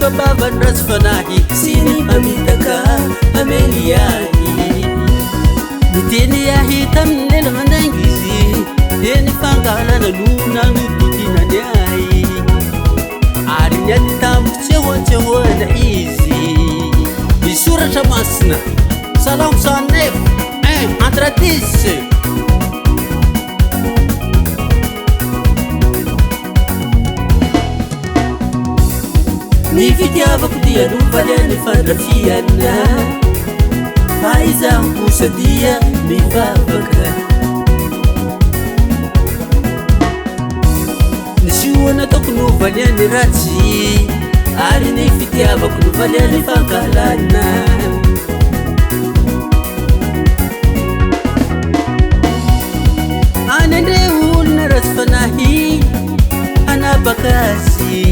am-bavany ratsy fanahy sy ny mpamitaka hamely ahy. Niteny ahy tamin'ny lela mandainga izy, dia ny fankahalana no nanodidinany ahy. Ary niady tamiko tsy ahoan-tsy ahoana izy. Ny soratra masina, Salamo 109, 1 entre 10. Ny fitiavako dia novalian'ny fandrafiana, fa izaho kosa dia mivavaka. Ny soa nataoko novalian'ny ratsy, ary ny fitiavako novalian'ny fankahalana. Any andre olona ratsy fanahy hanapaka azy,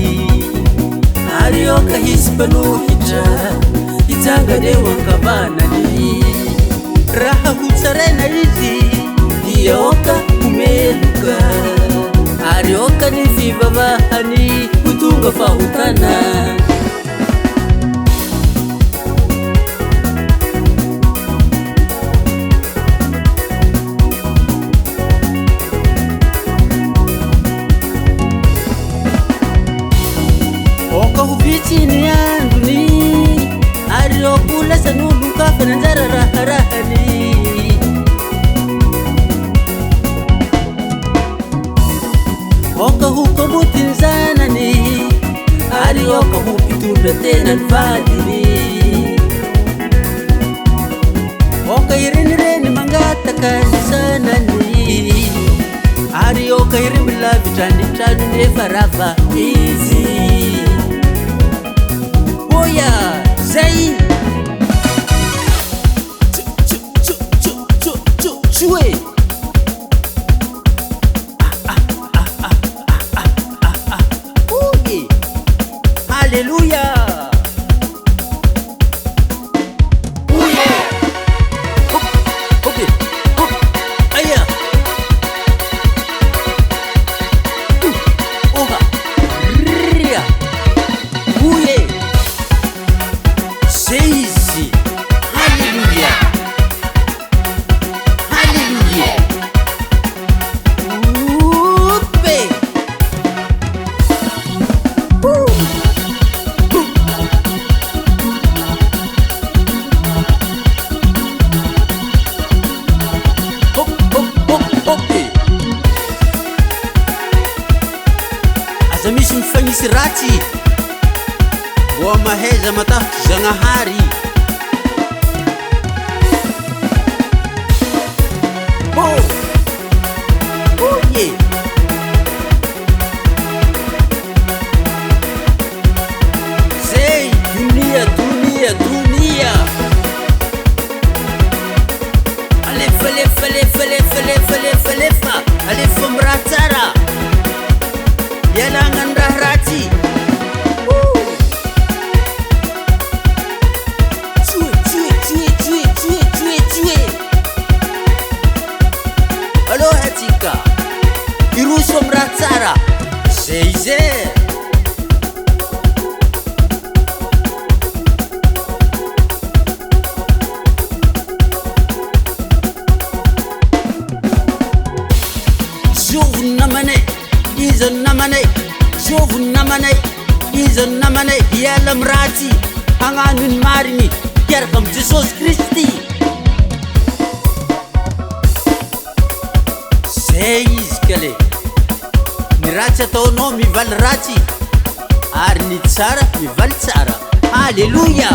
ary aoka hisy mpanohitra hitsangana eo ankavanany. Raha ho tsaraina izy dia aoka ho meloka, ary aoka ny fivavahany ho tonga fahotana. Aoka ho vitsy ny androny, ary aoka ho lasan'olon-kafa ny anjara raharahany. Aoka ho kamboty ny zanany, ary aoka ho mpitondra tena ny vadiny. Aoka hirenireny mangataka ny zanany, ary aoka hirimby lavitra ny tranony efa rava izy. Oya, zay! Tsu, tsu, tsu, tsu, tsu, tsu, tsu, e! Oye! Alléluia! Oye! Hop, hop, hop, aya! Oha! Ria! Oye! Zay izy! Alléluia! Alléluia! Ope! Hop, hop, hop, hop! Aza misy mifagnisy ratsy, mboa mahaiza matahotry Zagnahary. Oh! Oye! Zay donia, donia, donia! Alefa, alefa, alefa, alefa, alefa, alefa, alefa! Alefa amin'ny raha tsara! Ialagna ny raha ratsy! Tsoe, tsoe, tsoe, tsoe, tsoe, tsoe, tsoe! Aloha atsika hiroso amin'ny raha tsara! Zay izy e! Zovy ny namanay, iza ny namanay, zovy ny namanay, iza ny namanay, hiala amin'ny ratsy, hagnano ny marigny, hiaraka amin'i Jesosy Kristy. Zay izy kale. Ny ratsy ataonao mivaly ratsy, ary ny tsara mivaly tsara. Alléluia!